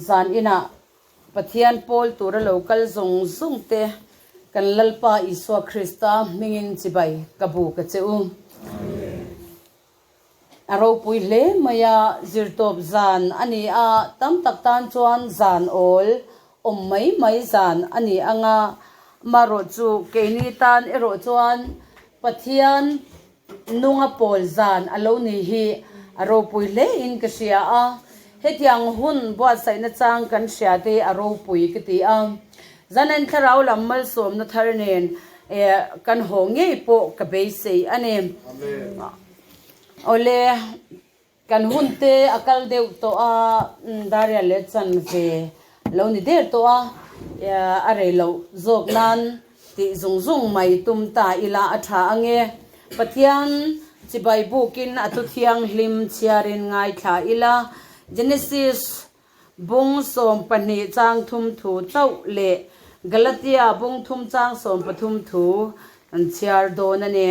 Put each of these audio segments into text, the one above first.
Zan inah Pathian pawl tura lo kal zawng zawng te kan Lalpa Isua Krista hmingin chibai ka buk a che u. A ropui hle mai a, zirtawp zan a ni a, tam tak tan chuan zan awl awm mai mai zan a ni ang a, amaherawhchu keini tan erawh chuan Pathian nunga pawl zan a lo ni hi a ropui hle in ka hria a, hetiang hun buatsaihna chang kan hria te hi a ropui ka ti a, Zanen thlarau lam malsawmna thar nen kan haw ngei pawh ka beisei a ni. Awle, kan hun te a kal deuh tawh a, Daria leh chanve lo ni der tawh a, a rei loh zawk nan tih zung zung mai tum ta ila a tha ange. Pathian chibai bukin a thu thianghlim chhiarin ngaithla ila, Genesis Bung 12 chang thum thu chauh leh Galatia bung thum chang 13 thu an chhiar dawn a ni.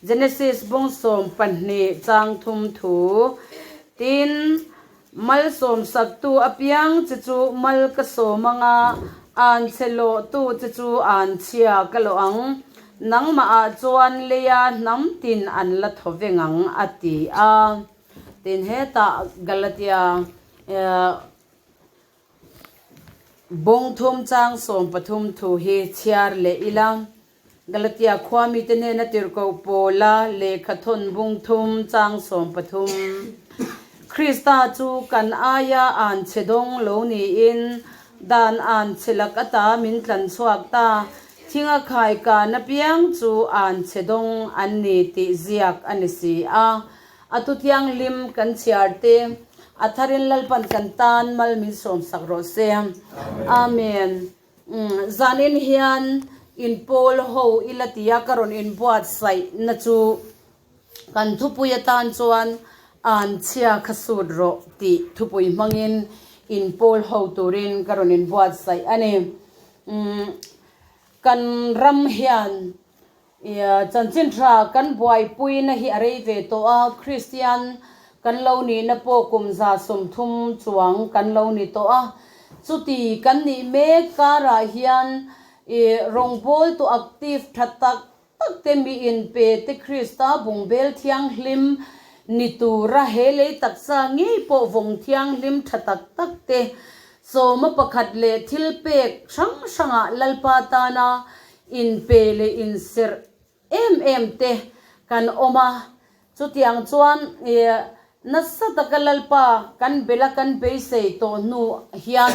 Genesis bung 12 chang thum thu, Tin, malsawmsaktu apiang che chu mal ka sawm ang a, anchhe lawhtu che chu anchhia ka lawh ang, nangmahah chuan leia hnam tin an la thaw veng ang, a ti a. Tin hetah Galatia bawng thum chang 13 thu hi chhiar leh ila, Galatia khua mite hnena tirhkoh Paula lehkha thawn bung thum chang 13, Krista chu kan aia an chhe dawng lo niin dan an chhe lak ata min tlan chhuak ta, thinga khai kan apiang chu an chhe dawng an ni tih ziak a ni si a. A thu thianghlim kan chhiar te, a tharin Lalpan kan tan mal min sawmsak rawh se. Amen. Zanin hian in pawl ho ila tia ka rawn inbuatsaih na chu kan thupui atan chuan Anchhia kha sut rawh tih thupui hmangin in pawl ho turin ka rawn inbuatsaih a ni. Kan ram hian Chanchin tha kan buaipuina hi a rei ve tawh a, Kristian kan lo nihna pawh kum 130 chuang kan lo ni tawh a. Chuti kan nih mek karah hian rawngbawltu active tha tak tak te mi inpe te Krista bungbel thianghlim ni tura he lei taksa ngei pawh vawng thianghlim tha tak tak te sawma pakhat leh thilpek hrang hrangah Lalpa tana Inpe leh inserh em em te kan awm a, chutiang chuan nasa taka Lalpa kan bela kan beisei tawh hnu hian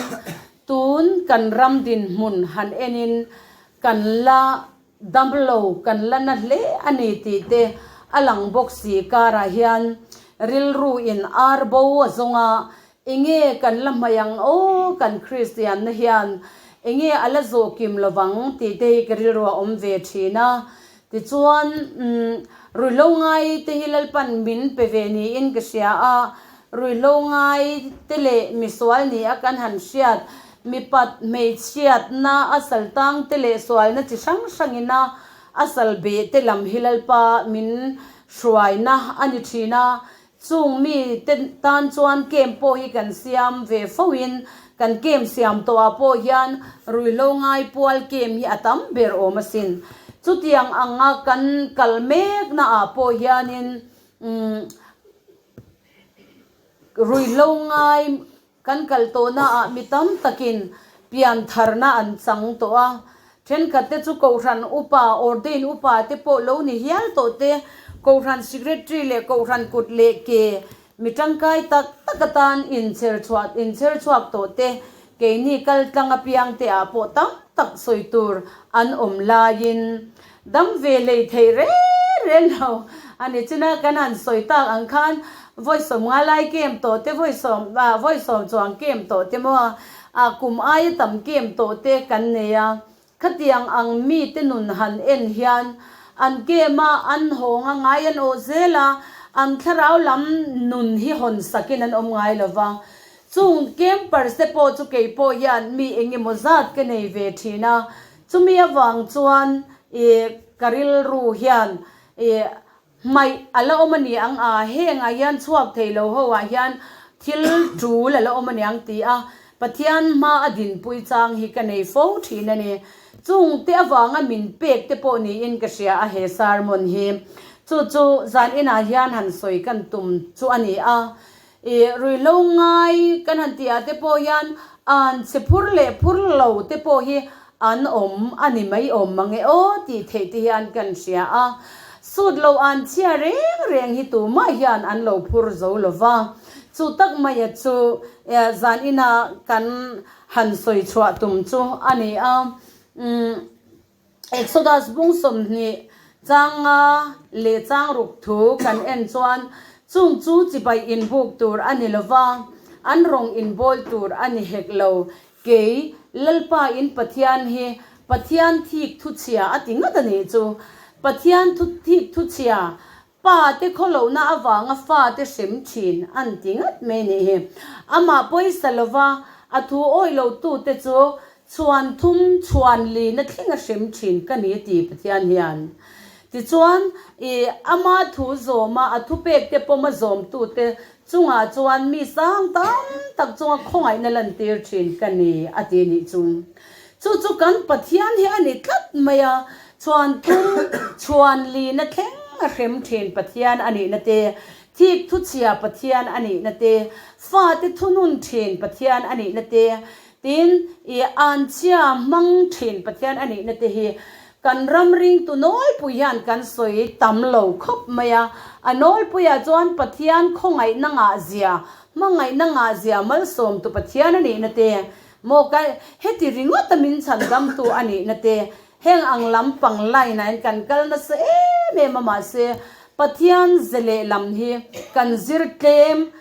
tun kan ram dinhmun han enin kan la dam lo, kan la na hle a ni tih te a lang bawk si karah hian rilru in ar bo a zawng a, Enge kan la hmai ang aw kan Kristianna hian enge a la zawh kim lovang tih te hi ka rilru a awm ve thin a. Tichuan ruihhlo ngai te hi Lalpan min pe ve niin ka hria a, ruihhlo ngai te leh misual ni a kan han hriat mipat hmeichhiatna a saltang te leh sualna chi hrang hrangina a sal beh te lam hi Lalpa min hruaina a ni thin a. Chung mi te tan chuan camp pawh hi kan siam ve fo in, kan camp siam tawh ah pawh hian ruihhlo ngai pual camp hi a tam ber awm asin. Chutiang anga kan kal mek na ah pawh hianin umm ruihhlo ngai Kan kal tawhnaah mi tam takin piantharna an chang tawh a, thenkhatte chu Kohhran upa, ordain upa te pawh lo ni hial tawh te, Kohhran secretary leh Kohhran kut leh ke mi tangkai tak tak atan inchher chhuah inchher chhuak tawh te, keini kal tlang apiang te ah pawh tam tak sawi tur an awm laiin Dam ve hlei thei reng reng lo a ni. China kan han sawi tak ang khan vawi 50 lai kem tawh te, vawi sawm ah vawi sawm chuang kem tawh te maw ah kum aia tam kem tawh te kan nei a. Khatiang ang mite nun han en hian an kem a, an hawng a, ngai an awh zel a, an thlarau lam nun hi hawn sakin an awm ngai lo va. Chung campers te pawh chu kei pawh hian mi engemaw zat ka nei ve thin a. Chumi avang chuan i ka rilru hian i hmaih a la awm a ni ang a, hengah hian chhuak thei lo ho ah hian thil tul a la awm a ni ang ti a. Pathian hma a dinpui chang hi ka nei fo thin a ni. Chung te avanga min pek te pawh niin ka hria a he sermon hi. Chu chu zan inah hian han sawi kan tum chu a ni a. I ruihhlo ngai kan han tih ah te pawh hian an chhe phur leh phur lo te pawh hi an awm a ni mai awm mang e aw tih theih te hian kan hria a. Sut lo an chhia reng reng hi tumah hian an lo phur zo lo va. Chu tak maia chu zan ina kan han sawi chhuah tum chu a ni a. Umm. Exodus bung 20 chang nga leh chang ruk thu kan en chuan chung chu chibai inbuk tur a ni lo va, an rawng inbawl tur a ni hek lo. Kei, Lalpa in Pathian hi Pathian thik thuchhia a ti ngat a nih chu. Pathian thu thik thuchhia Pa te khawlohna avanga fa te hrem thin an ti ngat mai nih hi. Amah pawisa lova a thu awih lo tu te chu chhuan thum chhuan lina thleng a hrem thin ka ni ti Pathian hian. Tichuan i ama thu zawma a thupek te pawma zawm tu te chungah chuan mi sang tam tak chunga khawngaihna lantir thin ka ni a ti nih chu. Chu chu kan Pathian hi a ni tlat mai a, Chhuan thum, chhuan lina thleng a hrem thin Pathian a nihna te, thik thuchhia Pathian a nihna te, fate thunun thin Pathian a nihna te, tin i anchhia hmang thin Pathian a nihna te hi kan ram ringtu nawlpui hian kan sawi tam lo khawp mai a. A nawlpuiah chuan Pathian khawngaihna ngahzia, hmangaihna ngahzia malsawmtu Pathian a nihna te, maw ka heti ringawta min chhandamtu a nihna te, Heng ang lam pang line ah hian kan kal nasa em em a mahse Pathian ze leh lam hi kan zir tlem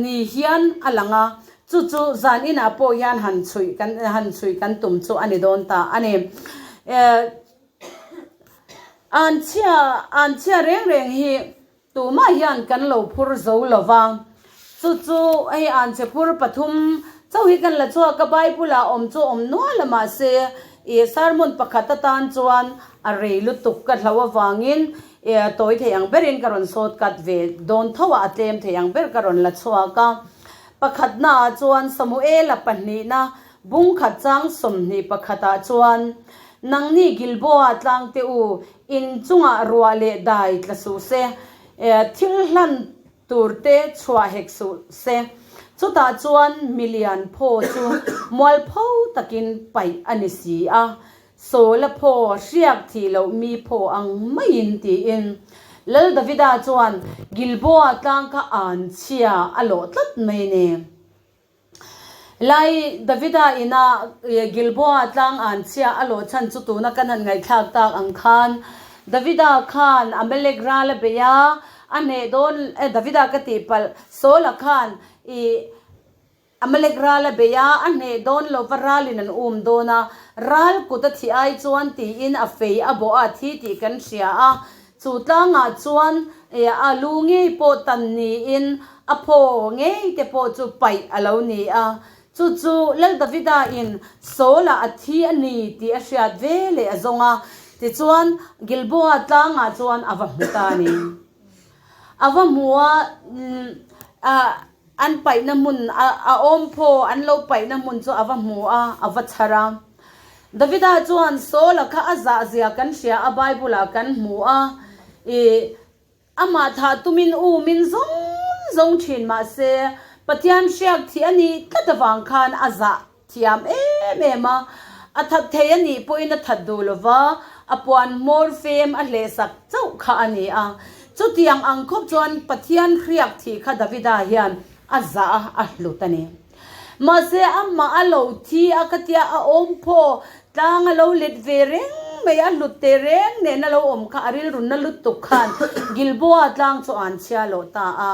ni hian a lang a, chu chu zan inah pawh hian han chhuih kan han chhuih kan tum chu a ni dawn ta a ni. Anchhia anchhia reng reng hi Tumah hian kan lo phur zo lo va, chu chu hei anchhe phur pathum chauh hi kan la chhuak a, Bible ah awm chu awm nual a mahse ih sermon pakhat atan chuan a rei lutuk ka hloh avangin ih tawi thei ang berin ka rawn sawt kat ve dawn tho a, a tlem thei ang ber ka rawn la chhuak a. Pakhatna ah chuan Samuela pahnihna bungkhat chang 21 ah chuan, Nangni Gilboa tlangte u, In chungah ruah leh dai tla suh se, thil hlan tur te chhuah hek suh se. Chutah chuan milian phaw chu mualpho takin paih a ni si a, Sawla phaw hriak thih loh mi phaw ang maiin tiin Lal Davida chuan Gilboa tlang kha anchhia a lawh tlat mai ni. Lai Davida ina Gilboa tlang an chhia a lawh chhan chu tuna kan han ngaihthlak tak ang khan Davida khan Amalek ral a bei a, a hneh dawn eh Davida ka tih palh Saula khan ih Amalek ral a bei a, a hneh dawn lova ralin an um dawn a, ral kut a thih ai chuan tiin a fei a bawh a a thi tih kan hria a, Chu tlangah chuan a lu ngei pawh tan niin a phaw ngei te pawh chu paih a lo ni a. Chu chu Lal Davida in Saul-a a thi a ni tih a hriat ve leh a zawng a, tichuan Gilboa tlangah chuan a va hmu ta a ni. A va hmu a, an paihna hmun a awm phaw an lo paihna hmun chu a va hmu a, a va chhar a. Davida chuan Saula kha a zah zia kan hria a, Bible ah kan hmu a, ih amah thah tumin umin zawng zawng thin mahse Pathian hriak thih a nih tlat avang khan a zah thiam em em a, a that thei a nih pawhin a that duh lova, a puan hmawr fem a hlehsak chauh kha a ni a. Chutiang ang khawp chuan Pathian hriak thih kha Davida hian a zah a, a hlut a ni. Mahse amah a lo thi a ka tia a awm phaw tlang a lo let ve reng mai a hlut teh reng nen a lo awm kha a rilru na lutuk khan Gilboa tlang chu an chhia loh ta a.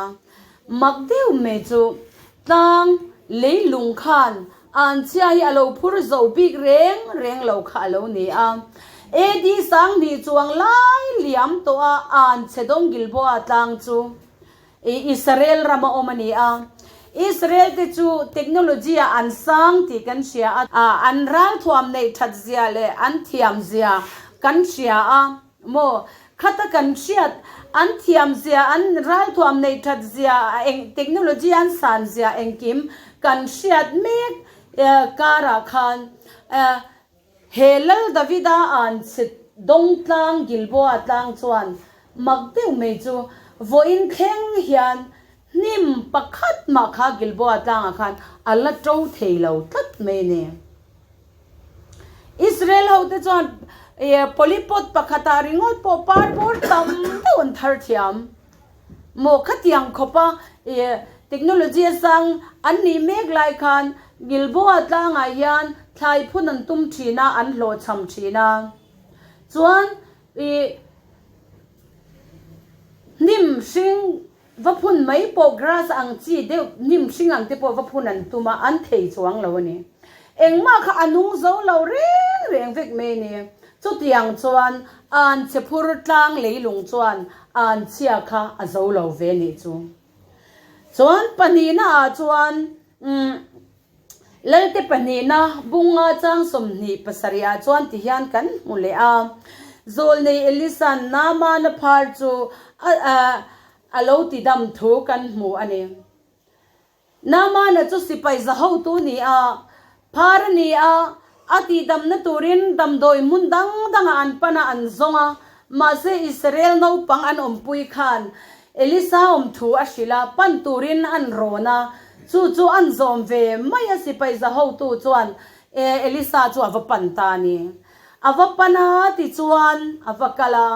Mak deuh mai chu tlang leilung khan an chhia hi a lo phur zo bik reng reng lo kha a lo ni a. AD 2000 chuang lai liam tawh a an chhe dawng Gilboa tlang chu I Israel rama awm a ni a. Israel te chu technology ah an sang tih kan hria a, an ralthuam neih that zia leh an thiam zia kan hria a maw? Khata kan hriat an thiam zia, an ralthuam neih that zia, eng technology an san zia engkim kan hriat mek. karah khan he Lal Davida an chhe dawng tlang Gilboa tlang chuan mak deuh mai chu vawiin thleng hian hnim pakhat mah kha Gilboa tlangah khan a la to thei lo tlat mai a ni. Israel hote chuan polypot pakhatah ringawt pawh par bawr tam deuh an thar thiam. Maw khatiang khawpa technology a sang an nih mek lai khan Gilboa tlangah hian thlai phun an tum thin a, an hlawhchham thin a. Chuan hnim hring Va phun mai pawh grass ang chi deuh hnim hring ang te pawh va phun an tum a, an thei chuang lo a ni. Engmah kha a nung zo lo reng reng vek mai a ni. Chutiang chuan an chhe phur tlang leilung chuan an chhia kha a zo lo ve nih chu. Chuan pahnihna ah chuan umm Lalte pahnihna bunga chang 27 ah chuan ti hian kan hmu leh a, Zawlnei Elisa'n Naamana phar chu a lo tidam thu kan hmu a ni. Naamana chu sipai za hotu ni a, phar a ni a, A tihdamna turin damdawi hmun dang dangah an pan a, an zawng a. Mahse, Israel naupang an awmpui khan Elisa awm thu a hrilh a, pan turin an rawn a. Chu chu an zawm ve mai a, sipai za hotu chuan Elisa chu a va pan ta a ni. A va pan a, tichuan a va kal a.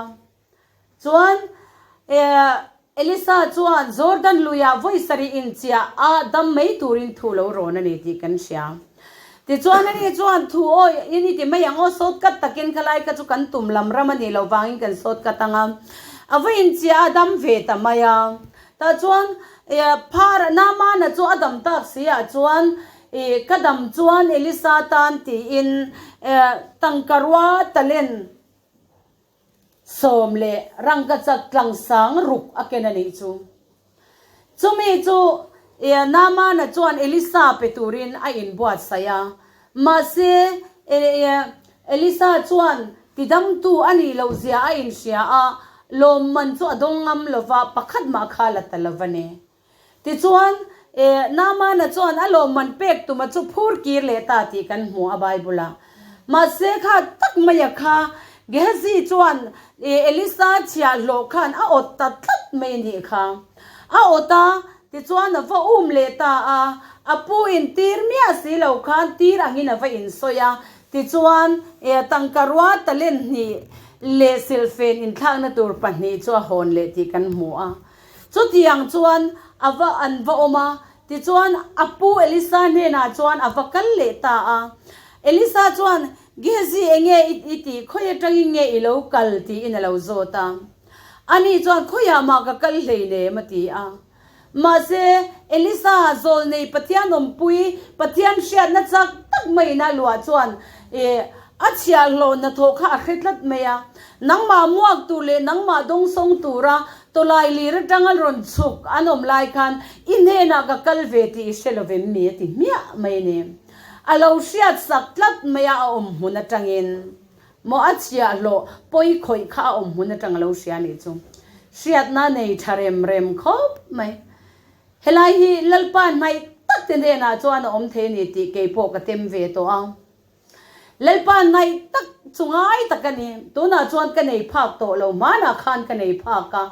Chuan, Elisa chuan Jordan luiah vawi sarih inchiah a dam mai turin thu lo rawn a ni tih kan hria. Tichuan, ani chuan thu awi in i ti mai ang aw, sawtkat takin khalai kha chu kan tum lam ram a nih loh vangin kan sawtkat ang a. A va inchiah a dam ve ta mai a. Tah chuan, Phar Naamana chu a dam tak si ah chuan, ka dam chuan Elisa tan tiin tangka rua talent 10 leh rangkachak tlangsang ruk a ken a nih chu. Chumi chu Naamana chuan Elisa pe turin a inbuatsaih a, mahse Elisa chuan tidamtu a nih loh zia a inhria a, lawmman chu a dawng ngam lova pakhat mah kha la ta lo a ni. Tichuan, Naamana chuan a lawmman pek tuma chu phur kir leh ta tih kan hmu a Bible-ah. Mahse kha tak maia kha Gehazi chuan Elisa chhiahhlawh khan a awt ta tlat mai a nih kha. A awt a, tichuan a va um leh ta a, a pu in tir miah si lo khan tir angin a va insawi a, tichuan tangka rua talent hnih leh silhfen inthlakna tur pahnih chu a hawn leh tih kan hmu a. Chutiang chuan a va an va awm a, tichuan a pu Elisa hnenah chuan a va kal leh ta a. Elisa chuan, Gehazi enge i tih, khawi atangin nge i lo kal? tiin a lo zawt a. Ani chuan, Khawiah mah ka kal hleinem a ti a. Mahse, Elisa zawlnei Pathian awmpui, Pathian hriatna chak tak maiin a luah chuan, A chhiahhlawh hnathawh kha a hre tlat mai a, nangmah muak tur leh nangmah dawngsawng tura tawlai lir atanga rawn chhuk an awm lai khan i hnenah ka kal ve tih i hre lovem mi a ti hmiah mai a ni. A lo hriat sak tlat mai a, a awm hmun atangin maw a chhiahhlawh pawi khawih kha a awm hmun atang a lo hria nih chu. Hriatna nei tha rem rem khawp mai. Helai hi Lalpa hnaih tak te hnenah chuan a awm thei a ni tih keipawh ka tem ve tawh a. Lalpa ngaih tak chu ngai tak a ni. Tunah chuan ka nei phak tawh lo, hmanah khan ka nei phak a,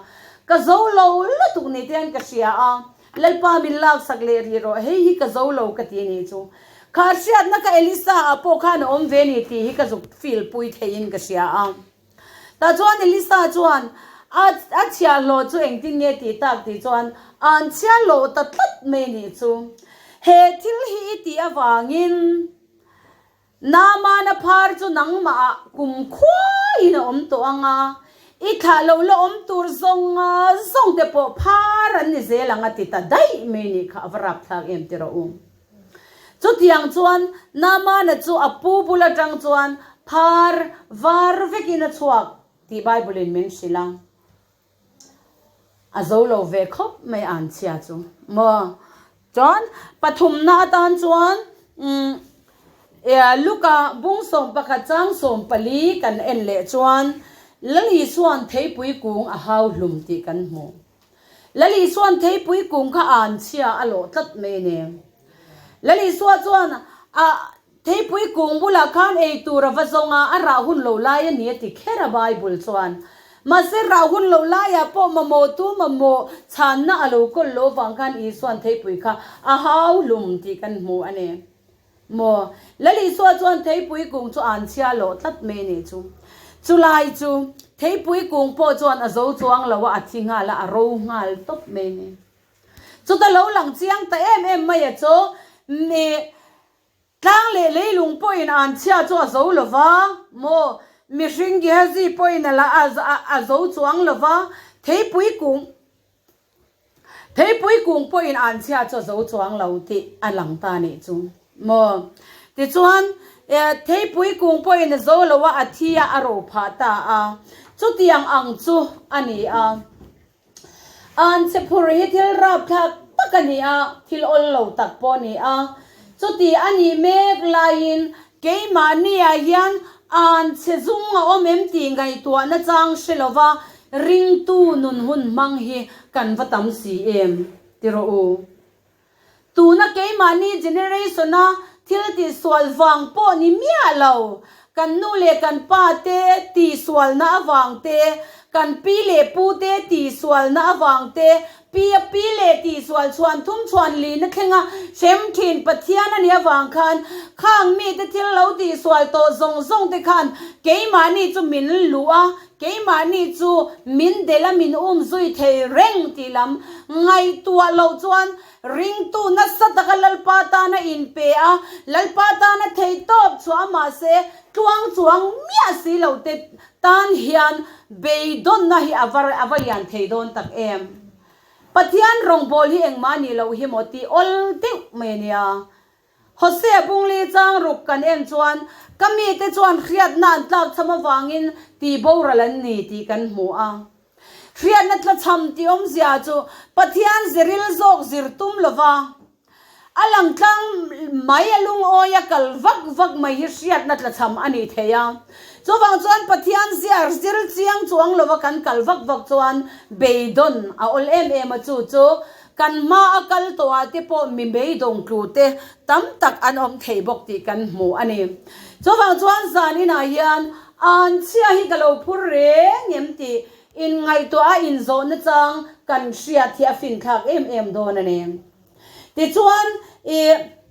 ka zo lo lutuk ni te hian ka hria a, Lalpa min laksak leh rih rawh, hei hi ka zo lo ka ti nih chu. Kha hriatna ka Elisa ah pawh khan a awm ve ni tih hi ka zuk feel pui theiin ka hria a. Tah chuan Elisa chuan a a chhiahhlawh chu engtin nge tih tak tih chuan an chhiahhlawh ta tlat mai nih chu. He thil hi i tih avangin Naamana phar chu nangmah kum khuaiin a awm tawh ang a, i thlah lo la awm tur zawng zawng te pawh phar an ni zel ang a ti ta daih mai nih kha a va rapthlak em ti rawh u. Chutiang chuan Naamana chu a pu bul atang chuan phar var vekin a chhuak tih Bible in min hrilh a. A zo lo ve khawp mai an chhia chu maw. Chuan pathumna atan chuan umm Luka bung 11 chang 14 kan en leh chuan Lal Isua'n theipui kung a hau hlum tih kan hmu. Lal Isua'n theipui kung kha an chhia a lawh tlat mai a ni. Lal Isua chuan. A theipui kung bulah khan ei tur a va zawng a, a rah hun lo lai a ni a ti kher a Bible chuan. Mahse rah hun lo laiah pawh mamawhtu mamawh chhanna a lo kawl lo vang khan Isua'n theipui kha a hau hlum tih kan hmu a ni. Maw? Lal Isua chuan theipui kung chu an chhia loh tlat mai a nih chu. Chulai chu theipui kung pawh chuan a zo chuang lo a, a thi nghal a, a ro nghal tawp mai a ni. Chuta lo lang chiang ta em em mai a chu, mi tlang leh leilung pawhin an chhia chu a zo lo va, maw? Mihring Gehazi pawhin a la a zo chuang lo va, theipui kung theipui kung pawhin an chhia chu a zo chuang lo tih a lang ta nih chu, maw? Tichuan, theipui kung pawhin a zo lo a, a thi a, a ro phah ta a. Chutiang ang chu a ni a. An che phur hi thil rapthlak tak a ni a, thil awl lo tak pawh a ni a. Chuti a nih mek laiin keimahniah hian an che zung a awm em tih ngaihtuahna chang hre lova ringtu nun hun hmang hi kan va tam si em ti rawh u. Tuna keimahni generation-a thil tihsual vang pawh ni miah lo, kan nu leh kan pa te tihsualna avang te, kan pi leh pu te tihsualna avang te, pi a pi leh tihsual chhuan thum chhuan lihna thlenga hrem thin Pathian a nih avang khan khang mite thil lo tihsual tawh zawng zawng te khan keimahni chu min luh a, Keimahni chu min delh a min um zui thei reng tih lam ngaihtuah loh chuan ringtu nasa taka Lalpa tana inpe a, Lalpa tana theihtawp chhuah a mahse tluang chuang miah si lo te tan hian beidawnna hi a va a va lian thei dawn tak em. Pathian rawngbâwl hi engmah nih loh hi maw tih awl deuh mai a nia. Hosea bungli chang ruk kan en chuan ka mite chuan hriatna an tlakchham avangin tih boral an ni tih kan hmu a. Hriatna tlachham tih awmzia chu Pathian ziril zawk zir tum lova a langtlang mai a lungawi a kal vak vak mai hi hriatna tlachham a nih thei a. Chuvang chuan Pathian ziar zir chiang chuang lova kan kal vak vak chuan beidawn a awl em em a chu chu Kan hma a kal tawh ah te pawh mi beidawng tlu te tam tak an awm thei bawk tih kan hmu a ni. Chuvang chuan zan inah hian an chhia hi ka lo phur reng em tih inngaihtuah a inzawh nachang kan hriat hi a finthlak em em dawn a ni. Tichuan i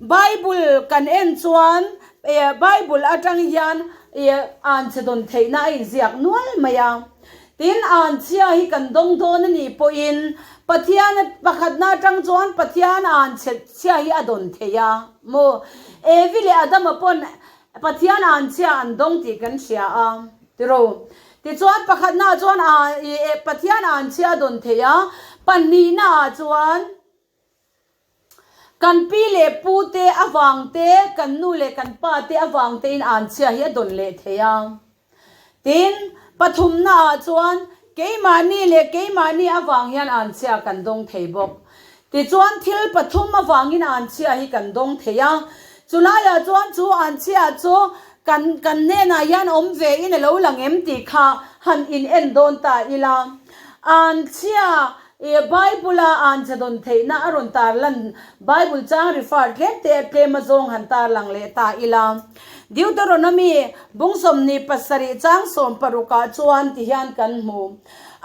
Bible kan en chuan i Bible atang hian i an chhe dawn theihna a inziak nual mai a. Tin, an chhia hi kan dawng dawn a nih pawhin Pathian pakhatna atang chuan Pathian an chhe chhia hi a dawn thei a maw? Evi leh Adama pawn Pathian an chhia an dawng tih kan hria a tiro. Tichuan pakhatna chuan Pathian an chhia a dawn thei a, pahnihna ah chuan Kan pi leh pu te avang te, kan nu leh kan pa te avang te in anchhia hi a dawn leh thei a. Tin, pathumna ah chuan keimahni leh keimahni avang hian anchhia kan dawng thei bawk. Tichuan thil pathum avangin anchhia hi kan dawng thei a. Chulaiah chuan chu anchhia chu kan kan hnenah hian awm ve in a lo lang em tih kha han in en dawn ta ila. Anchhia I Bible-a an che dawn theihna a rawn tarlan Bible chang refer tlem te tlem a zawng han tarlang leh ta ila. Deuteronomy bung 27 chang 16 ah chuan ti hian kan hmu.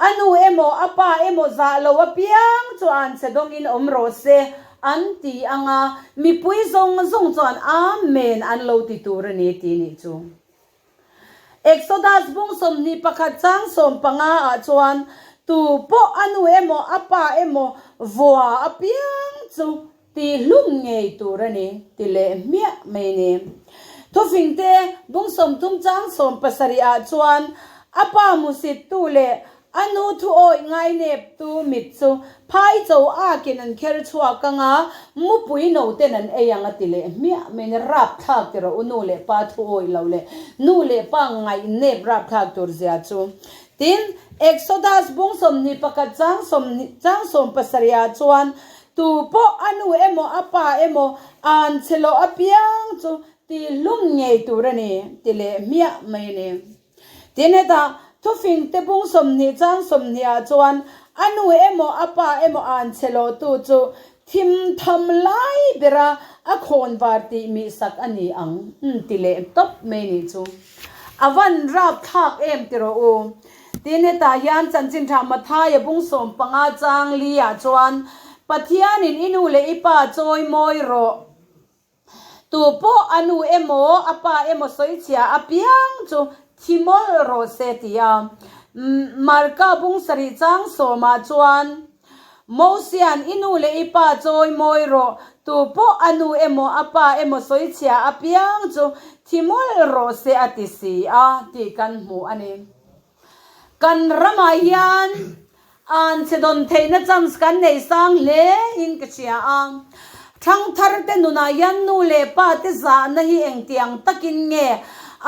A nu emaw a pa emaw zah lo apiang chu an che dawngin awm rawh se an ti ang a, mipui zawng zawng chuan Amen an lo ti tur a ni tih nih chu. Exodus bung 21 chang 15 ah chuan tu pawh a nu emaw a pa emaw vua apiang chu tihhlum ngei tur a ni ti leh hmiah mai ni. Thufingte bung 30 chang 17 ah chuan a pa hmusittu leh A nu thu awih ngai nep tu mit chu phai cho akin an kher chhuak ang a, mupui no ten an ei ang a ti leh hmiah mai ni. Rapthlak ti rawh u nu leh pa thu awih lo leh nu leh pa ngaih nep rapthlak tur zia chu. Tin, Exodus bung 21 chang 20 chang 17 ah chuan tu pawh a nu emaw a pa emaw an che loh apiang chu tihlum ngei tur a ni ti leh hmiah mai ni. Tin hetah thufing te bung 20 chang 20 ah chuan a nu emaw a pa emaw an che lawhtu chu Thim tham lai bera a khawn var tih mih sak a ni ang ti leh tawp mai nih chu. A van rap thlak em ti rawh u. Tin hetah hian chanchin tha Mathaia bung 15 chang li ah chuan Pathianin i nu leh i pa chawi mawi rawh. Tu pawh a nu emaw a pa emaw sawi chhia apiang chu thi mawlh rawh se ti a. Marka bung sarih chang sawmah chuan Mosian i nu leh i pa chawi mawi rawh, tu pawh a nu emaw a pa emaw sawi chhia apiang chu thi mawlh rawh se a ti si a tih kan hmu a ni. Kan ramah hian an che dawn theihna chance kan nei sang hle in ka hria a. Thangthar te nunah hian nu leh pa te zahna hi engtiang takin nge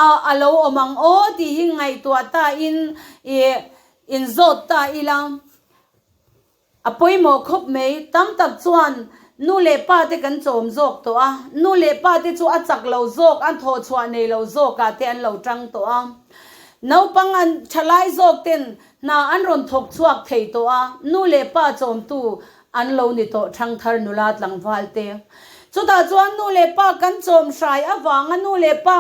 a a lo awm ang aw tih hi ngaihtuah ta in ih inzawt ta ila. A pawimawh khawp mai, tam tak chuan nu leh pa te kan chawm zawk tawh a, nu leh pa te chu a chak lo zawk, an thawh chhuah nei lo zawkah te an lo tang tawh a. Naupang an thalai zawk ten hna an rawn thawk chhuak thei tawh a, nu leh pa chawmtu an lo ni tawh thangthar nula tlangval te. Chutah chuan nu leh pa kan chawm hrai avanga nu leh pa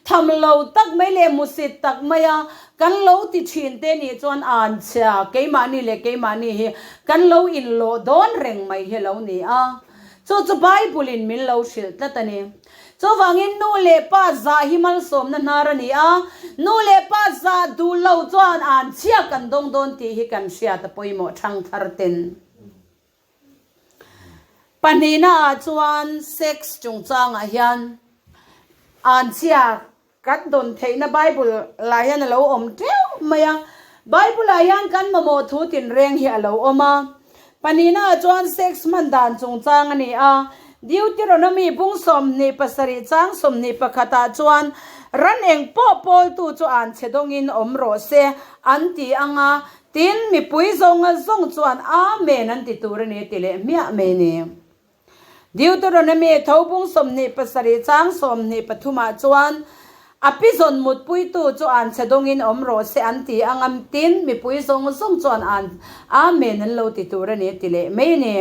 tham lo tak mai leh musit tak maia kan lo ti thin te nih chuan an chhia keimahni leh keimahni hi kan lo inlawh dawn reng mai hi lo ni a. Chu chu Bible in min lo hrilh tlat a ni. Chuvangin nu leh pa zah hi malsawmna hnar a ni a, nu leh pa zah duh lo chuan an chhia kan dawng dawn tih hi kan hriat a pawimawh thangthar ten. Pahnihna ah chuan sex chungchangah hian anchhia kan dawn theihna Bible lah hian a lo awm teuh mai a. Bible ah hian kan mamawh thu tinreng hi a lo awm a. Pahnihna ah chuan sex hman dan chungchang a ni a. Deuteronomy bung 27 chang 21 ah chuan ran eng pawh pawltu chu anchhe dawngin awm rawh se an ti ang a. Tin, mipui zawnga zawng chuan Amen an ti tur a ni ti leh hmiah mai ni. Deuteronomy tho bung 27 chang 23 ah chuan, A pi zawn mutpuitu chu an chhe dawngin awm rawh se an ti ang a, tin, mipui zawng zawng chuan an Amen an lo ti tur a ni ti leh mai ni.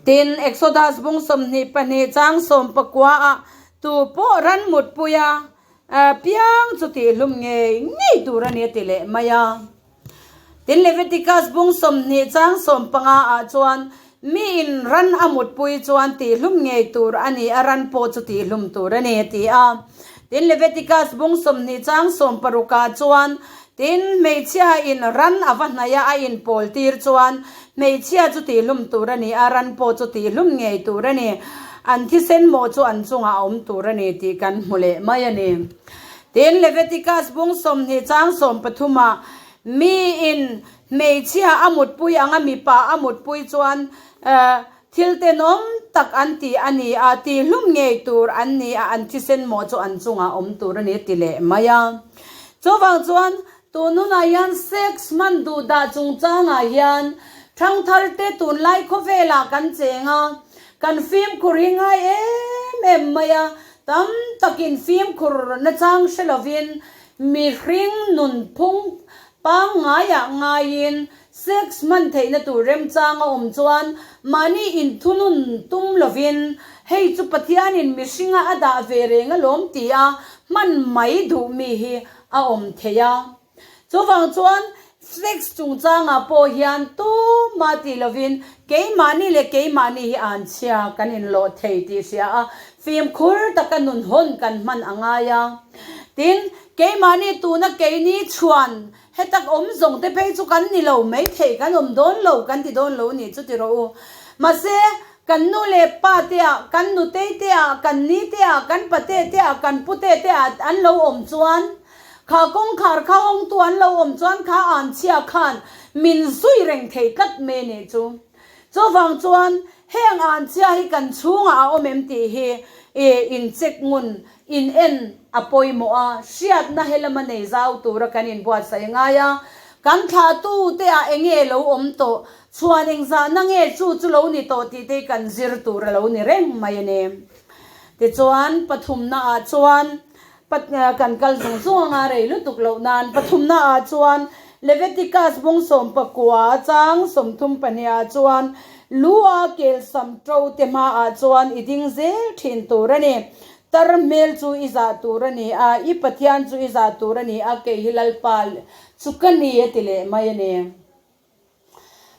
Tin, Exodus bung 22 chang 19 ah, Tu pawh ran mutpui a, Piang chu tihhlum ngei ngei tur a ni a ti leh mai a. Tin Leviticus bung 20 chang 15 ah chuan mi in ran a mutpui chuan tihhlum ngei tur a ni a, ran pawh chu tihhlum tur a ni a ti a. Tin Leviticus bung 20 chang 16 ah chuan tin hmeichhia in ran a va hnaih a, a inpawl tir chuan Hmeichhia chu tihhlum tur a ni a, ran pawh chu tihhlum ngei tur a ni. An thisen mawh chu an chungah a awm tur a ni tih kan hmu leh mai a ni. Tin, Leviticus bung 20 chang 13 ah, Miin hmeichhia a mutpui anga mipa a mutpui chuan thil tenawm tak an ti a ni a, tihhlum ngei tur an ni a, an thisen mawh chu an chungah a awm tur a ni ti leh mai a. Chuvang chuan Tun hunah hian sex hman duh dah chungchangah hian thangtharte tunlai khawvelah kan cheng a, kan fimkhur hi ngai em em mai a, tam takin fimkhur nachang hre lovin mihring nunphung pangngaiah ngaiin sex hman theihna tur remchang a awm chuan mahni inthunun tum lovin hei chu Pathianin mihringa a dah ve reng alawm tia hman mai duh mi hi a awm thei a. Chuvang chuan sex chungchangah pawh hian tumah tih lovin keimahni leh keimahni hi an chhia kan inlawh thei tih hria a, fimkhur taka nun hawn kan hman a ngai a. Tin, keimahni tuna keini chhuan hetak awm zawng te phei chu kan ni lo mai thei, kan awm dawn lo kan ti dawn lo nih chu ti rawh u. Mahse, Kan nu leh pa te ah, kan nutei te ah, kan ni te ah, kan pate te ah, kan pute te ah an lo awm chuan, kha kawngkhar kha hawngtu an lo awm chuan kha anchhia khan min zui reng thei tlat mai nih chu. Chuvang chuan heng anchhia hi kan chhungah a awm em tih hi in check ngun, in en a pawimawh a, hriatna helama nei zau tura kan inbuatsaih ngai a, kan thlahtu te ah enge lo awm tawh Chhuan engzahna nge chu chu lo ni tawh tih te hi kan zir tur a lo ni reng mai a ni. Tichuan, pathumna ah chuan kan kal zung zung anga rei lutuk loh nan pathumna ah chuan Leviticus bung 19 chang 32 ah chuan. Lu a kel sam ṭo te hmaah chuan i ding zel ṭhin tur a ni. Tar hmel chu i zah tur a ni a, i Pathian chu i zah tur a ni a, kei hi Lalpa chu ka ni a ti leh mai a ni.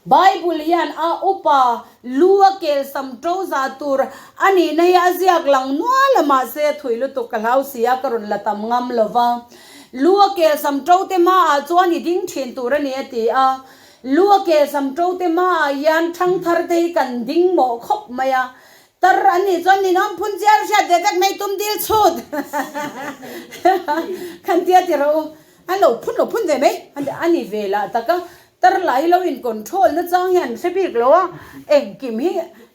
Bible hian a upa lu a kel sam ṭo zah tur a nihna hi a ziak lang nual a, mahse a thui lutuk ka hlau si a, ka rawn la tam ngam lo va. Lu a kel sam ṭo te hmaah chuan i ding ṭhin tur a ni a ti a. Lu a kel sam ṭo te hmaah hian ṭhangthar te hi kan ding mawh khawp mai a, Tar an nih chuan ninawm phun chiar hriat ve vek mai tum dil chhut khan tia ti rawh u. An lo phun lo phun ve mai a ni ve lah tak a, tar lah hi lo in control na chang hian hre bik lo a, engkim hi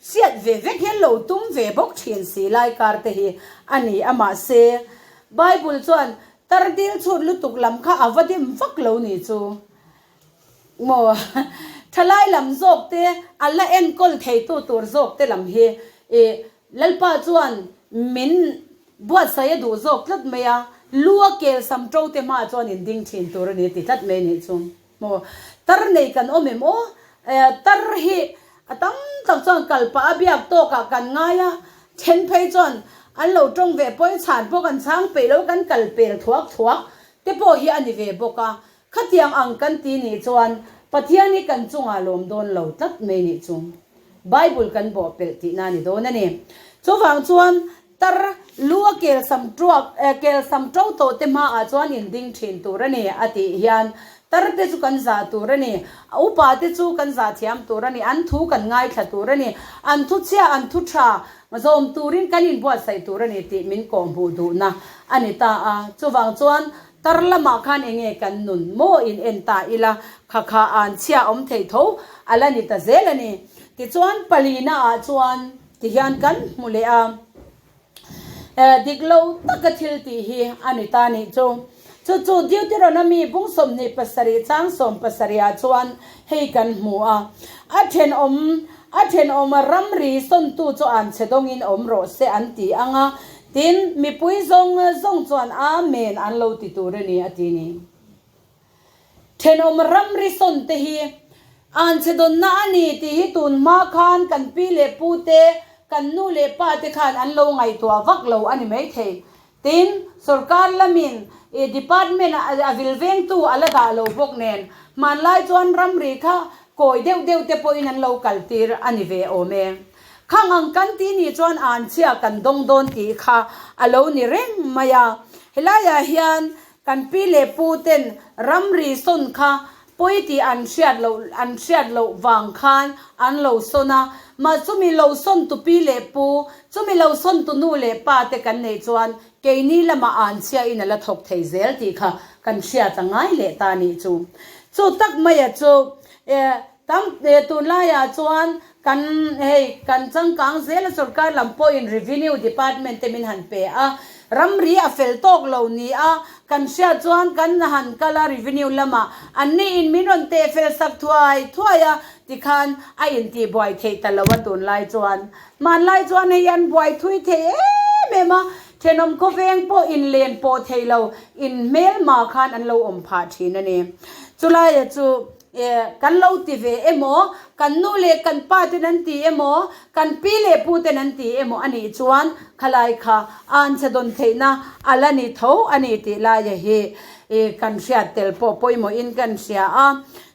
hriat ve vek hian lo tum ve bawk thin si lai kar te hi a ni a mahse Bible chuan tar dil chhut lutuk lam kha a va dim vak lo ni chu. Maw? Thalai lam zawk te, a la enkawl theitu tur zawk te lam hi i Lalpa chuan min buatsaih a duh zawk tlat mai a, lu a kel sam to te hmaah chuan in ding thin tur a ni ti tlat mai a nih chu. Maw? Tar nei kan awm em aw? Tar hi a tam tak chuan kal pah a biak tawkah kan ngai a, then phei chuan an lo tawng ve pawi chhan pawh kan chhang peih lo kan kal pel thuak thuak te pawh hi a ni ve bawk a. Khatiang ang kan ti nih chuan Pathian hi kan chungah lawm dawn lo tlat mai nih chu Bible kan bawh pelh tihna a ni dawn a ni. Chuvang chuan tar lu a kel sam tuak kel sam to tawh te hmaah chuan in ding thin tur a ni a tih hian tar te chu kan zah tur a ni, a upa te chu kan zah thiam tur a ni, an thu kan ngaithla tur a ni, an thu chhia an thu tha zawm turin kan inbuatsaih tur a ni tih min kawhhmuh duhna a ni ta a. Chuvang chuan Tar lamah khan enge kan nun maw in en ta ila, kha kha an chhia awm thei tho a la ni ta zel a ni. Tichuan palina ah chuan tihian kan hmu leh a, dik lo taka thil tih hi a ni ta nih chu. Chu chu Deuteronomy bung 27 chang 70 ah chuan hei kan hmu a, a thenawm a thenawm ramri sawntu chu an chhe dawngin awm rawh se an ti ang a, Tin, mipui zawng zawng chuan Amen an lo ti tur a ni, a ti ni. Thenawm ramri sawn te hi anchhe dawnna a ni tih hi tun hma khan kan pi leh pu te, kan nu leh pa te khan an lo ngaihtuah vak lo a ni maithei. Tin, sorkar lamin department a vil vengtu a la dah lo bawk nen, hmanlai chuan ramri kha kawi deuh deuh te pawhin an lo kaltir a ni ve awm e. Khang ang kan ti nih chuan anchhia kan dawng dawn tih kha a lo ni reng mai a. Helaiah hian kan pi leh pu ten ramri sawn kha pawi tih an hriat loh an hriat loh vang khan an lo sawn a. Mah chumi lo sawn tu pi leh pu, chumi lo sawn tu nu leh pa te kan neih chuan keini lamah anchhia in a la thawk thei zel tih kha kan hriat a ngai leh ta nih chu. Chu tak maia chu Tam tunlaiah chuan kan hei kan changkang zel a sorkar lam pawhin revenue department te min han pe a, ramri a fel tawk lo ni a kan hriat chuan kan han kal a revenue lamah anni in min rawn teh fel sak thuai thuai a tikhan a intih buai theih ta lo a tunlai chuan hmanlai chuan hei an buai thui thei em em a thenawm khawveng pawh inlen pawh thei lo in hmelma khan an lo awm phah thin a ni chulaia chu E, kan lo ti ve emaw, kan nu leh kan pa ten an ti emaw, kan pi leh pu ten an ti emaw a nih chuan khalai kha anchhe dawn theihna a la ni tho a ni tih laia hi i kan hriat tel pawh pawimawhin kan hria a.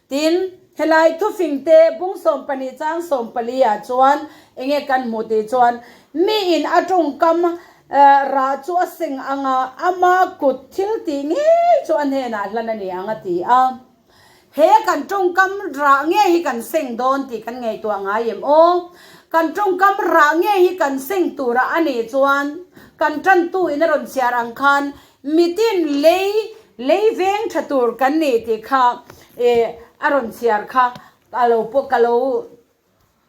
Tin, helai thufing te bung 12 chang 14 ah chuan enge kan hmuh tih chuan miin a tawngkam rah chu a seng ang a, ama kut thil tih ngei chu a hnenah hlan a ni ang a ti a. He kan tawngkam rah nge hi kan seng dawn tih kan ngaihtuah ngai em aw? Kan tawngkam rah nge hi kan seng tura a nih chuan kan tantu in a rawn chhiar ang khan mitin lei lei veng tha tur kan ni tih kha eh a rawn chhiar kha a lo pawh ka lo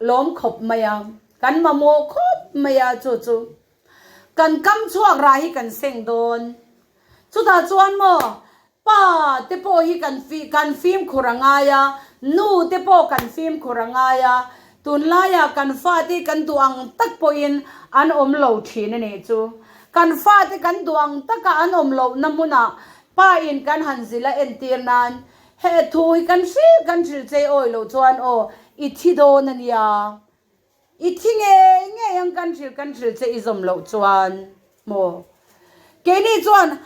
lawm khawp mai a, kan mamawh khawp mai a chu chu kan kam chhuak rah hi kan seng dawn. Chutah chuan maw Pa te pawh hi kan kan fimkhur a ngai a, nu te pawh kan fimkhur a ngai a, tunlaiah kan fate hi kan duh ang tak pawhin an awm lo thin a nih chu. Kan fate kan duh ang taka an awm lohna hmunah pa in kan han zilh a entir nan he thu hi kan hrilh kan hrilh chei awi loh chuan aw. I thi dawn a nia. I thi ngei ngei ang kan hrilh kan hrilh che i zawm loh chuan maw? Keini chuan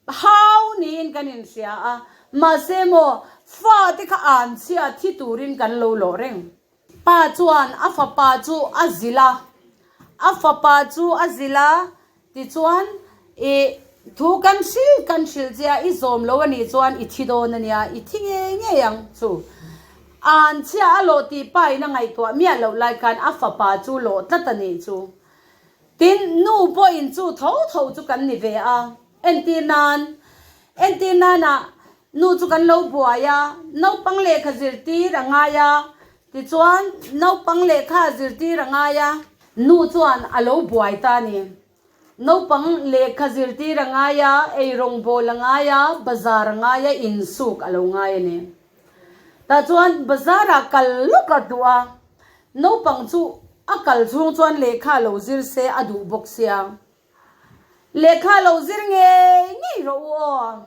hau niin kan inhria a, mahse maw fate kha an chhia thi turin kan lo lawh reng. Pa chuan a fapa chu a zilh a, a fapa chu a zilh a, Tichuan, i thu kan hrilh kan hrilh che a, i zawm lo a nih chuan i thi dawn a nia, i thi ngei ngei ang chu. An chhia a lawh tih pa in a ngaihtuah miah loh lai khan a fapa chu lawh tlat a nih chu. Tin, nu pawhin chu tho tho chu kan ni ve a, entir nan, entir nanah nu chu kan lo buai a, naupang lehkha zirtir a ngai a, Tichuan, naupang lehkha zirtir a ngai a. Nu chuan a lo buai ta a ni. Naupang lehkha zirtir a ngai a, eirawng bawl a ngai a, bazar a ngai a, insuk a lo ngai a ni. Tah chuan bazar ah kal lawk a duh a, naupang chu a kal chhung chuan lehkha lo zir se a duh bawk sia. Lehkha lo zir ngei ngei rawh u aw.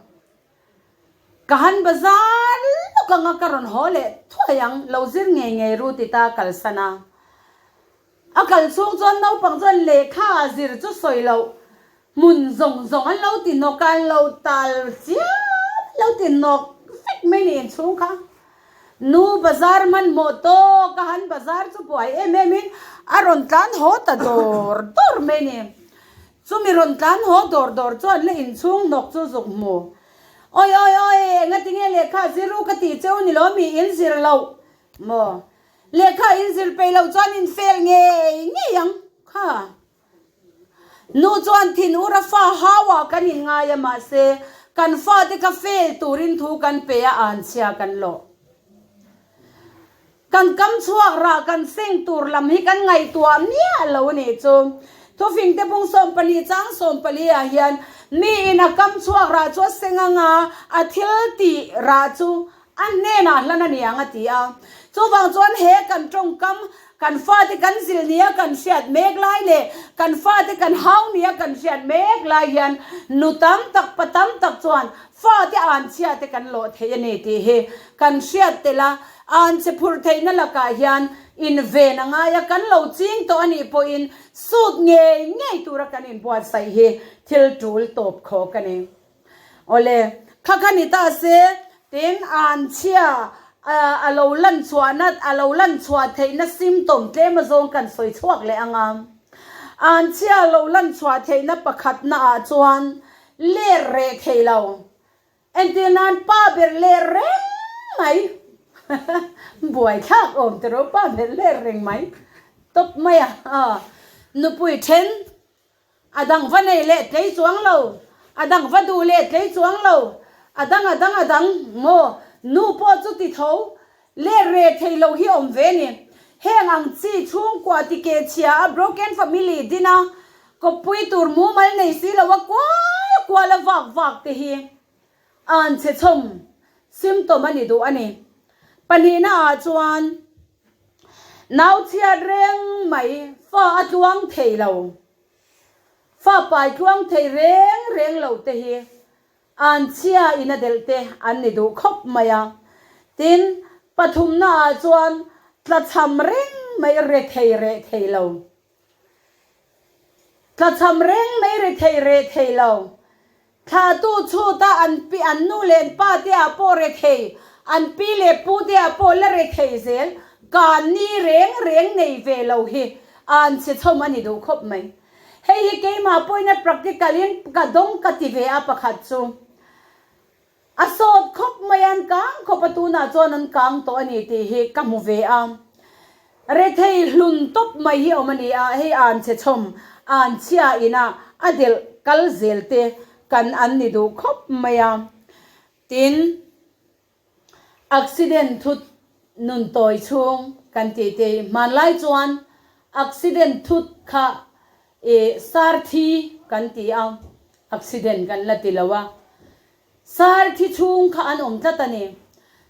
Ka han bazar lawk anga ka rawn haw leh thuai ang, lo zir ngei ngei ru ti ta kalsan a. A kal chhung chuan naupang chuan lehkha a zir chu sawi loh hmun zawng zawng an lo ti nawk a, an lo tal chiam an lo ti nawk vek mai ni inchhung kha. Nu bazar hmanhmawh tawk a han bazar chu buai em em in a rawn tlan haw ta dawr dawr mai ni. Chumi rawn tlan haw dawr dawr chuan la inchhung hnawk chu zuk hmu. Awi awi awi, engati nge lehkha zir u ka tih cheu ni lo mi in zir loh maw? Lehkha in zir peih loh chuan in fail ngei ngei ang kha. Nu chuan thin ura fa hau ah kan in ngai a mahse kan fate kha fail turin thu kan pe a anchhia kan lawh. Kan kam chhuak rah kan seng tur lam hi kan ngaihtuah miah lo a nih chu. Thufing te bung 12 chang 14 ah hian miin a kam chhuak rah chu a seng anga a thil tih rah chu a hnenah hlan a ni ang a ti a. Chuvang chuan he kan tawngkam kan fate kan zil nia kan hriat mek lai leh kan fate kan hau nia kan hriat mek lai hian nu tam tak pa tam tak chuan fate anchhia te kan lawh thei a ni tih hi kan hriat tel a. An che phurh theihna lakah hian inven a ngai a, kan lo ching tawh a nih pawhin sut ngei ngei tura kan inbuatsaih hi thil tul tawp khawk a ni. Awle, kha kha ni ta se, tin an chhia a lo lan chhuahna, a lo lan chhuah theihna symptom tlem azawng kan sawi chhuak leh ang a. An chhia a lo lan chhuah theihna pakhatna ah chuan ler reh thei lo. Entir nan pa ber leh reng mai buai thlak awm te ro pa ber leh reng mai tawp mai a nupui then a dang va nei leh tlei chuang lo a dang va duh leh tlei chuang lo a dang a dang a dang maw nu pawh chu ti tho leh re thei lo hi awm ve ni heng ang chi chhungkua ti keh chhia a broken family din a Kawppui tur mumal nei si lo a kual kual a vak vak te hi an chhe chhawm symptom a ni duh a ni. Pahnihna ah chuan nau chhiat reng mai fa a tluang thei lo, fa pai tluang thei reng reng lo te hi an chhia in a delh te an ni duh khawp mai a. Tin, pathumna ah chuan tlachham reng mai rethei reh thei lo. Tlachham reng mai ri thei reh thei lo. Thlahtu chhuta an pi an nu leh an pa te ah pawh re thei, an pi leh pu te ah pawh la re thei zel, kan ni reng reng nei ve lo hi an chhe chhawm a ni duh khawp mai. Hei hi keimah pawhin a practical in ka dawng ka ti ve a pakhat chu. A sawt khawp mai a, an kang khawp a, tunah chuan an kang tawh a ni tih hi ka hmu ve a. Rethei hlun tawp mai hi awm a ni a, hei an chhe chhawm, an chhia inah a delh kal zel te kan an ni duh khawp mai a. Tin, accident thut nun tawi chhung kan tih te hi hmanlai chuan accident thut kha ih sar thi kan ti a, Accident kan la ti lo a, Sar thi chhung kha an awm tlat a ni.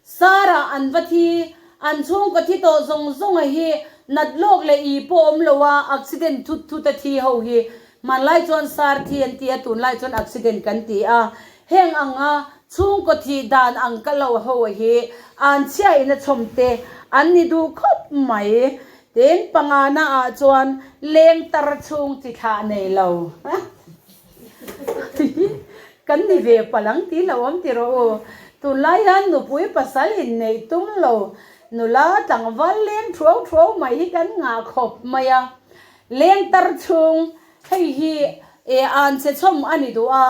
Sar ah an va thi, an chhungkaw thi tawh zawng zawng a hi nat lawk leh i pawh awm lo a, accident thut thut a thi ho hi hmanlai chuan sar thi an ti a, tunlai chuan accident kan ti a. Heng anga chhungkaw thih dan ang ka lo ho a hi an chhia in a chhawm te. an ni duh khawp mai. Tin, pangana ah chuan leng tar chhung chi thlah nei lo kan ni ve palh ang tih lo awm ti rawh u. Tunlai hian nupui pasal inneih tum lo nula tlangval leng thuau thuau mai hi kan ngah khawp mai a. Leng tar chhung hei hi e an che chhawm a ni duh a.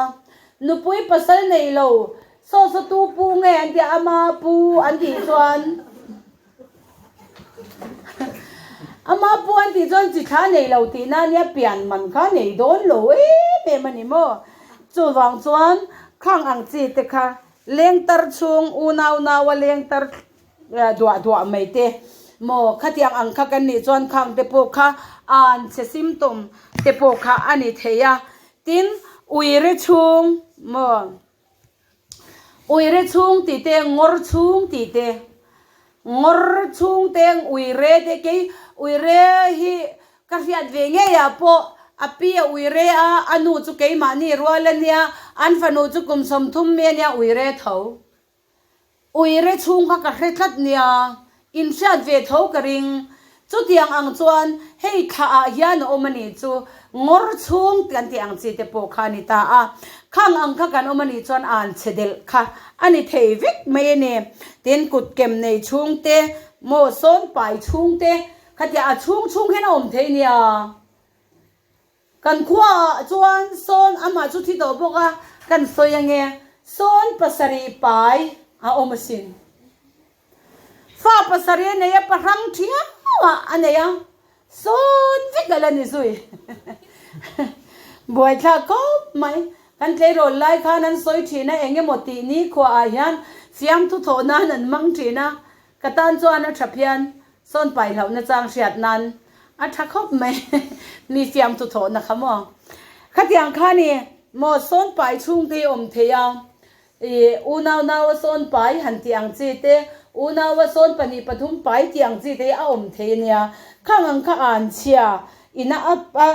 Nupui pasal nei lo saw saw tu pu nge an tih a, ama pu an tih chuan Ama pu an tih chuan chi thla nei lo tih na nia pian man kha nei dawn lo em em a ni maw? Chuvang chuan khang ang chi te kha leng tar chhung unau nau a leng tar duah duah mai te maw khatiang ang kha kan nih chuan khang te pawh kha an chhe symptom te pawh kha a ni thei a tin uire chhung maw. Uire chhung tih te, ngawr chhung tih te, ngawr chhung te, uire te kei uire hi ka hriat ve ngei ah pawh a pi a uire a, a nu chu keimahni rual a nia, an fanu chu kum 30 mi a nia uire tho. Uire chhung kha ka hre tlat nia, inhriat ve tho ka ring. Chutiang ang chuan hei thla ah hian a awm a nih chu, ngawr chhung kan tih ang chi te pawh kha a ni ta a. Khang ang kha kan awm a nih chuan an chhe delh kha a ni thei vek mai a ni. Tin, kut kem nei chhung te, maw sawn pai chhung te, khatia a chhung chhung hian a awm thei nia. Kan khuaah chuan sawn amah chu thi tawh bawk a, kan sawi ange, sawn pasarih pai a awm asin. Fa pasarih a nei a, pahrang thiauah a nei a, sawn vek a la ni zui. Buaithlak khawp mai. Kan tleirawl lai khan an sawi thin a, eng emaw tih ni khuaah hian fiamthu thawh nan an hmang thin a, ka tan chuan a tha phian. Sawn pai hlauhna chang hriat nan a tha khawp mai mi fiamthu thawhna kha maw. Khatiang kha ni maw sawn pai chhungte hi awm thei a, ih unau naua sawn pai han tih ang chi te, unaua sawn pahnih pathum pai tih ang chi te hi a awm thei a nia. Khang ang kha an chhia ina a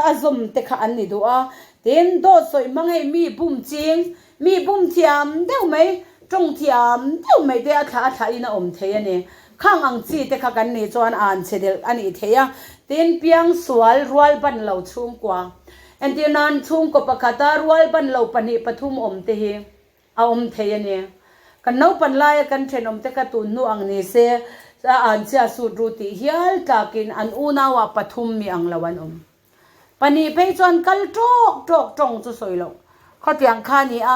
a zawm te kha an ni duh a. Tin, dawt sawi hmang hei mi bum ching Mi bum thiam deuh mai, tawng thiam deuh mai te a thlah a thlah in a awm thei a ni. Khang ang chi te kha kan nih chuan an chhe delh a nih thei a. Tin, piangsual rual ban lo chhungkua. Entir nan chhungkaw pakhata rual ban lo pahnih pathum awm te hi a awm thei a ni. Kan naupan laia kan thenawm te kha tun hnu ang ni se a an chhia sut ru tih hial tlakin an unauah pathum mi ang lo an awm. Pahnih phei chuan kal tawk tawk tawng chu sawi loh. Khatiang kha a ni a,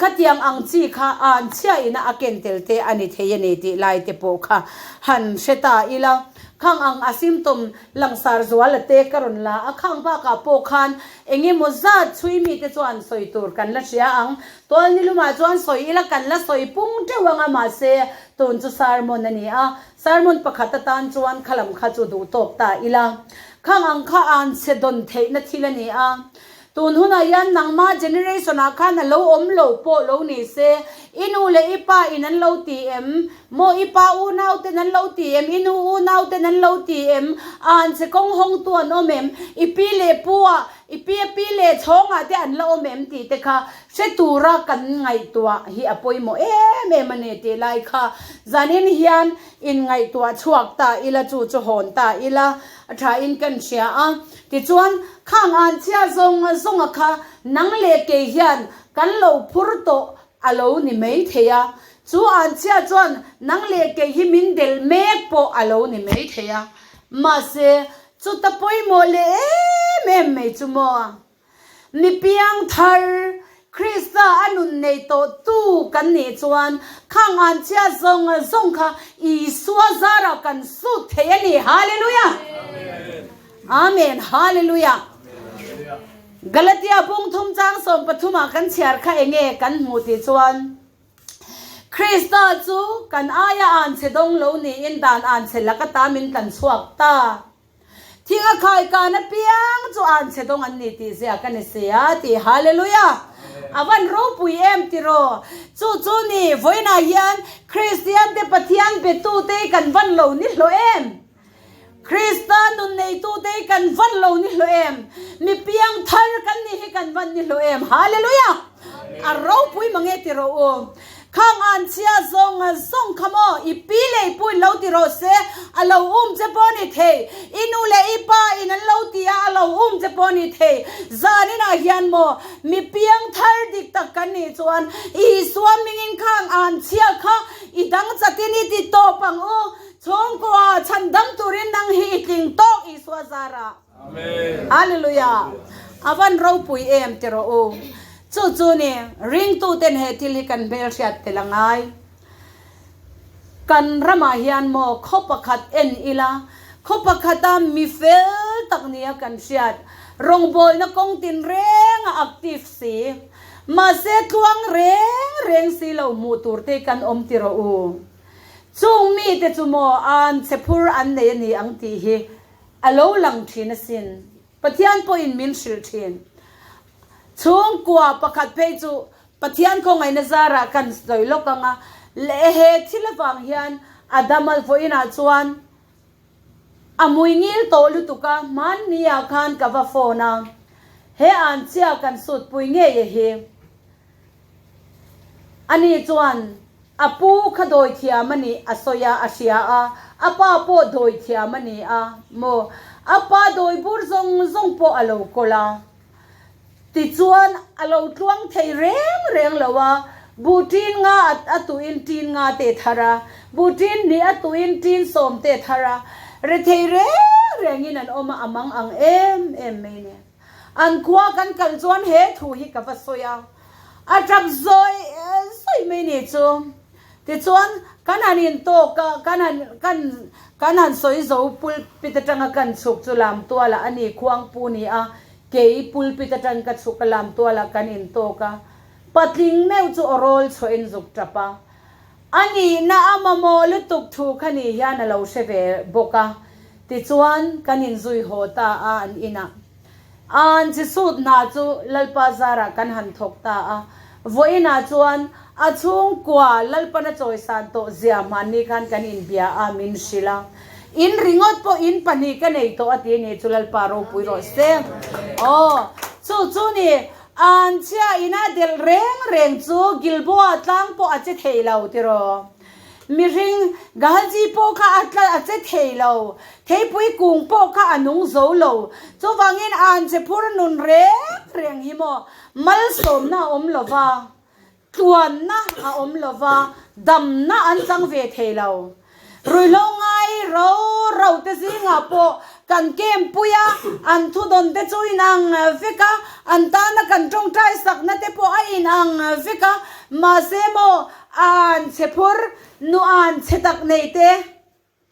khatiang ang chi kha an chhiahina a ken tel te a ni thei a ni tih lai te pawh kha han hre ta ila. Khang ang a symptom langsar zuala te ka rawn la a, khang bakah pawh khan eng emaw zat chhui mite chuan sawi tur kan la hria ang. Tual ni lumah chuan sawi ila kan la sawi pung teuh ang a, mahse tun chu sermon a ni a, Sermon pakhat atan chuan kha lam kha chu duh tawk ta ila. Khang ang kha an chhe dawn theihna thil a ni a. Tun hunah hian nangma generation ah khan a lo awm lo pawh lo ni se, i nu leh i pa in an lo ti em? Maw i pa unau ten an lo ti em? I nu unau ten an lo ti em? An chhe kawng hawng tu an awm em? I pi leh pu ah, i pi a pi leh chhawng ah te an la awm em tih te kha Hre tura kan ngaihtuah hi a pawimawh em em a ni tih lai kha zanin hian inngaihtuah chhuak ta ila chu chu hawn ta ila a thain kan hria a. Tichuan, khang an chhia zawng zawnga kha nang leh kei hian kan lo phur tawh a lo ni mai thei a. Chu an chhia chuan nang leh kei hi min delh mek pawh a lo ni mai thei a. Mahse, chuta pawimawh leh em em mai chu maw? Mi piang thar, Krista a nun nei tawh tu kan nih chuan khang an chhia zawng zawng kha Isua zarah kan sut thei a ni. Hallelujah! Amen. Hallelujah! Galatia bung thum chang 13 ah kan chhiar kha enge kan hmuh tih chuan Krista chu kan aia an chhe dawng lo niin dan an chhe lak ata min tlan chhuak ta. Thing a khai kan apiang chu an chhe dawng an ni tih ziak a ni si a ti. Hallelujah! A van ropui em tiraw? Chu chu ni, vawiinah hian Kristian te Pathian betute hi kan van lo ni hlawh em? Krista nun neitute hi kan van lo ni hlawh em? Mi piang thar kan nih hi kan van ni hlawh em? Hallelujah! A ropui mange tiraw u? Khang an chhia zawng zawng kha maw i pi leh i pu in lo ti rawh se, a lo um che pawh a ni thei, i nu leh i pa in an lo ti a, a lo um che pawh a ni thei. Zaninah hian maw mi piang thar dik tak kan nih chuan Isua hmingin khang an chhia kha i dang chatin i ti tawp ang u, chhungkua chhan dam turin nang hi i tling tawk Isua zarah. Hallelujah! A van ropui em ti rawh u. Chu chu ni, ringtuten he thil hi kan hmelhriat tel a ngai. Kan ramah hian maw khaw pakhat en ila, khaw pakhata mi fel tak nia kan hriat, rawngbawlna kawng tinreng a active si, mahse tluang reng reng si lo hmuh tur te kan awm ti rawh u. Chung mite chu maw an chhe phur an nei a ni ang tih hi A lo lang thin asin. Pathian pawhin min hrilh thin. Chhungkua pakhat phei chu Pathian khawngaihna zarah kan sawi lawk ang a, leh he thil avang hian a dam a vawiinah chuan a mui ngil tawh lutuk a, hmanni-ah khan ka va phone a, he an chia kan sutpui ngei e hi. Ani chuan a pu kha dawithiam a nih a sawi a, a hria a, a pa pawh dawithiam a ni a maw? A pa dawi bur zawng zawng pawh a lo kawl a, tichuan a lo tluang thei reng reng lo a, bu ṭin nga a tuin ṭin nga te thar a, bu ṭin hnih a tuin ṭin sawm te thar a, rethei reng rengin an awm a, a mang ang em em mai nia. An khua kan kal chuan he thu hi ka va sawi a, a tap zawi zawi mai ni chu. Tichuan, kan han intawk a, kan han kan kan han sawi zo pulpit atanga kan chhuk chu lamtualah a ni, khuangpu ni a, kei pulpit atang ka chhuk a lamtualah kan intawk a, patling meuh chu aw rawl chhuahin zuk tap a. A nihna a mamawh lutuk thu kha ni hian a lo hre ve bawk a, tichuan kan inzui haw ta a an inah. An chi sut hna chu Lalpa zarah kan han thawk ta a, vawiinah chuan a chhungkua Lalpan a chawisan tawh zia hmanni khan kan inbia a min hrilh a, in ringawt pawh in pahnih ka nei tawh a ti ni chu Lalpa ropui rawh se. Aw, chu chu ni An chhia ina delh reng reng chu Gilboa tlang pawh a che thei lo tiraw? Mihring Gahazi pawh kha a tla a che thei lo, theipui kung pawh kha a nung zo lo. Chuvangin an che phur nun reng reng hi maw malsawmna a awm lo va, tluanna a awm lo va, damna an chang ve thei lo. Ruihhlo ngai ro ro te zingah pawh kan camp pui a, an thudawn te chu inang vek a, an tana kan tawngtai sakna te pawh a inang vek a, mahse maw an chhe phur nu an chhe tak nei te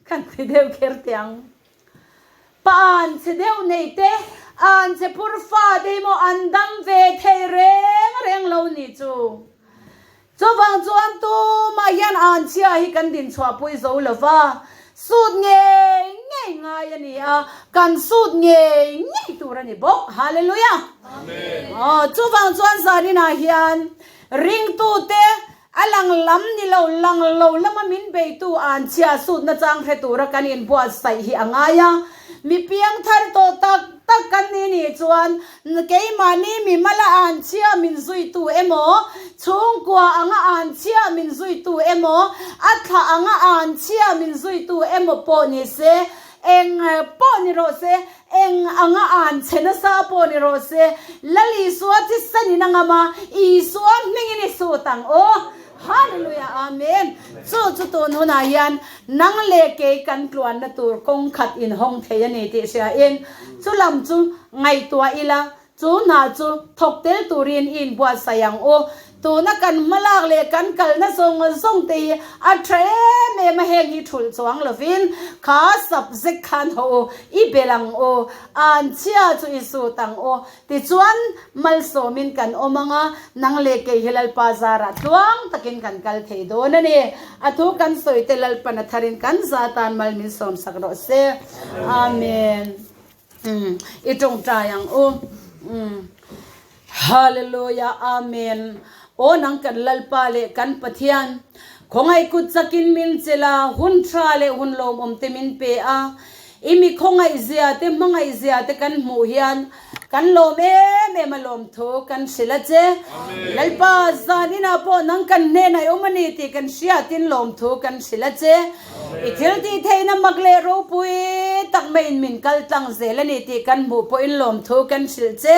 kan ti deuh kher teh ang. Pa an chhe deuh nei te, an chhe phur fa te hi maw an dam ve thei reng reng lo nih chu. Chuvang chuan tumah hian an chhia hi kan dinchhuahpui zo lo va, sut ngei ngei ngai a ni a, kan sut ngei ngei tur a ni bawk. Hallelujah! Amen. Aw, chuvang chuan zaninah hian ringtute a lang lam ni lo, lang lo lama min beitu an chhia sut nachang hre tura kan inbuatsaih hi a ngai a. Mi piangthar tawh tak tak kan ni nih chuan keimahni mi mala an chhia min zuitu emaw, chhungkua anga an chhia min zuitu emaw, a thlah anga an chhia min zuitu emaw pawh ni se, eng pawh ni rawh se, eng anga an chhe nasa pawh ni rawh se, Lal Isua thisanin a ngam a, Isua hmingin i sut ang aw. Hallelujah Amen Chu chu tun hunah hian nang leh kei kan tluanna tur kawng khat inhawng thei a ni tih hria in chu lam chu ngaihtuah ila chu hna chu thawk tel turin i inbuatsaih ang u. Tuna kan hmalak leh kan kalna zawng zawng te hi a tha em em a heng hi thulh chuang lovin kha subject khan haw u i bel ang u an chhia chu i sut ang u Tichuan, malsawmin kan awm ang a, nang leh kei hi Lalpa zarah tluang takin kan kal thei dawn a ni. A thu kan sawi te Lalpan a tharin kan za tan mal min sawmsak rawh se. Amen. I tawngtai ang u. Hallelujah Amen. Aw nang kan Lalpa leh kan Pathian, khawngaih kut chakin min chelh a, hun tha leh hun lawmawm te min pe a. I mi khawngaih zia te, hmangaih zia te kan hmuh hian. Kan lawm em em a lawmthu kan hrilh a che. Lalpa, zan inah pawh nang kan hnenah i awm a ni tih kan hriatin lawmthu kan hrilh a che. I thil tih theihna mak leh ropui tak maiin min kal tlang zel a ni tih kan hmuh pawhin lawmthu kan hrilh che.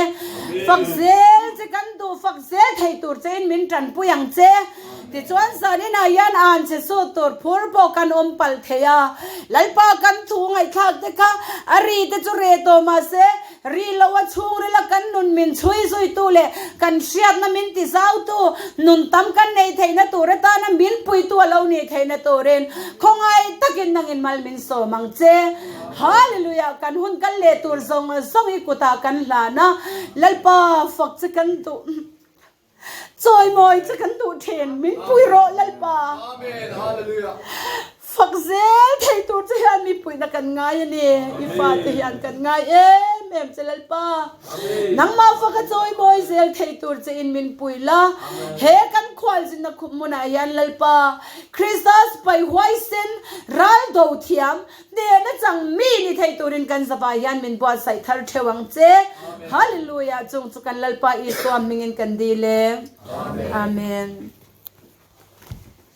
Fak zel che kan duh fak zel thei tur chein min tanpui ang che. Tichuan zan inah hian an che sut tur phur pawh kan awm palh thei a. Lalpa kan thu ngaihthlak te kha a ri te chu reh tawh mahse Ri lo a chhungrila kan nun min chhui zuitu leh kan hriatna min ti zautu, nun tam kan neih theihna tur atana min puitu a lo nih theihna turin khawngai takin nangin mal min sawm ang che. Hallelujah! Kan hun kal leh tur zawng zawng i kutah kan hlan a, Lalpa fak che kan duh. Chawimawi chu kan duh thin, min pui rawh Lalpa. Fak zel thei tur che hian mi puihna kan ngai a ni, i fate hian kan ngai em em che Lalpa. Nangmah faka chawimawi zel thei tur che in min pui la, he kan khualzinna khup hmunah hian Lalpa, Krista sipai huaisen, ral do thiam, Hnehna chang mi ni thei turin kan zavai hian min buatsaih thar theuh ang che. Hallelujah! Chung chu kan Lalpa Isua hmingin kan dil e. Amen.